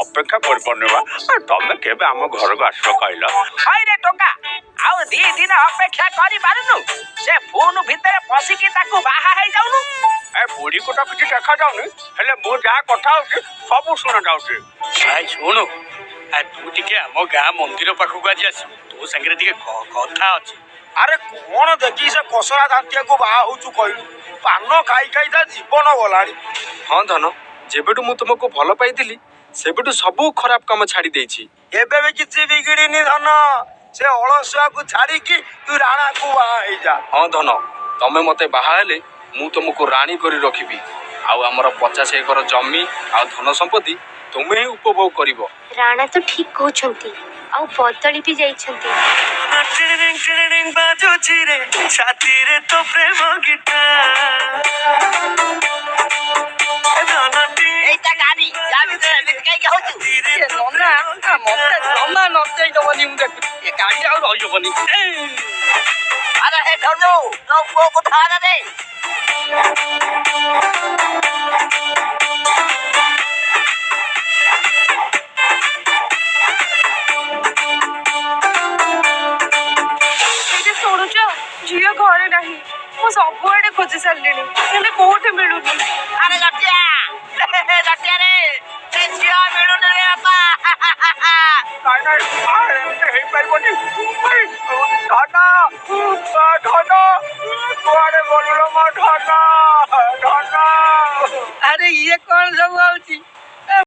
ଅପେକ୍ଷା କରିପାରୁନି ବା। ତମେ କେବେ ଆମ ଘରକୁ ଆସିବ କହିଲ? ହଇରେ ଟୋକା, ଆଉ 2 ଦିନ ଅପେକ୍ଷା କରିପାରୁନୁ? ସେ ଫୋନ ଭିତରେ ପଶିକି ତାକୁ ବାହା ହେଇଯାଉନୁ। ଏ ବୁଢୀକୁ ତ କିଛି ଦେଖାଯାଉନି, ହେଲେ ମୁଁ ଯାହା କଥା ହଉଛି ସବୁ ଶୁଣା ଯାଉଛି। ଭାଇ ଶୁଣୁ, ତୁ ଟିକେ ଆମ ଗାଁ ମନ୍ଦିର ପାଖକୁ ଆଜି ଆସିବୁ, ତୋ ସାଙ୍ଗରେ ଟିକେ କଥା ଅଛି। ଆରେ କଣ ଦେଖି ସେ କସରା ଦାନ୍ତିଆକୁ ବାହା ହଉଛୁ କହିଲୁ? ପାନ ଖାଇ ଖାଇ ତା ଜୀବନ ଗଲାଣି। ହଁ ଧନ, ଯେବେଠୁ ମୁଁ ତୁମକୁ ଭଲ ପାଇଥିଲି ସେବେଠୁ ସବୁ ଖରାପ କାମ ଛାଡି ଦେଇଛି। ଏବେ ବି କିଛି ବିଗିଡିନି ଧନ, ସେ ଅଳସୁଆକୁ ଛାଡିକି ତୁ ରାଣାକୁ ବାହା ହେଇଯା। ହଁ ଧନ, ତମେ ମତେ ବାହା ହେଲେ ମୁଁ ତୁମକୁ ରାଣୀ କରି ରଖିବି, ଆଉ ଆମର 50 ଏକର ଜମି ଆଉ ଧନ ସମ୍ପତ୍ତି ତୁମେ ହିଁ ଉପଭୋଗ କରିବ। ରାଣା ତ ଠିକ କହୁଛନ୍ତି, ଆଉ ବଦଳି ବି ଯାଇଛନ୍ତି। ଏଇଟା ଗାଡି, ୟା ଭିତରେ ଏମିତି କାହିଁକି ହଉଛୁ? ଏ ନନା, ମତେ ଜମା ନଚେଇ ଦବନି, ମୁଁ ଦେଖୁଛି ଏ ଗାଡି ଆଉ ରହିହବନି। ଆରେ ହେ ଧନୁ, ତୋ ପୁଅକୁ ଧର ରେ। ଏଇଟା ଶୁଣୁଛ? ଝିଅ ଘରେ ନାହିଁ, ମୁଁ ସବୁଆଡେ ଖୋଜି ସାରିଲିଣି, ହେଲେ କୋଉଠି ମିଳୁନି। ଆରେ ଜଟିଆ, ଜଟିଆ ରେ, ସେ ଝିଅ ମିଳୁନି ରେ ବାପା। ନାଇଁ ନାଇଁ, ଏମିତି ହେଇପାରିବନି। ଧନ, ଧନ, କୁଆଡେ ଗଲୁ ମୋ ଧନ? ଧନ। ଆରେ ଇଏ କଣ ସବୁ ହଉଛି?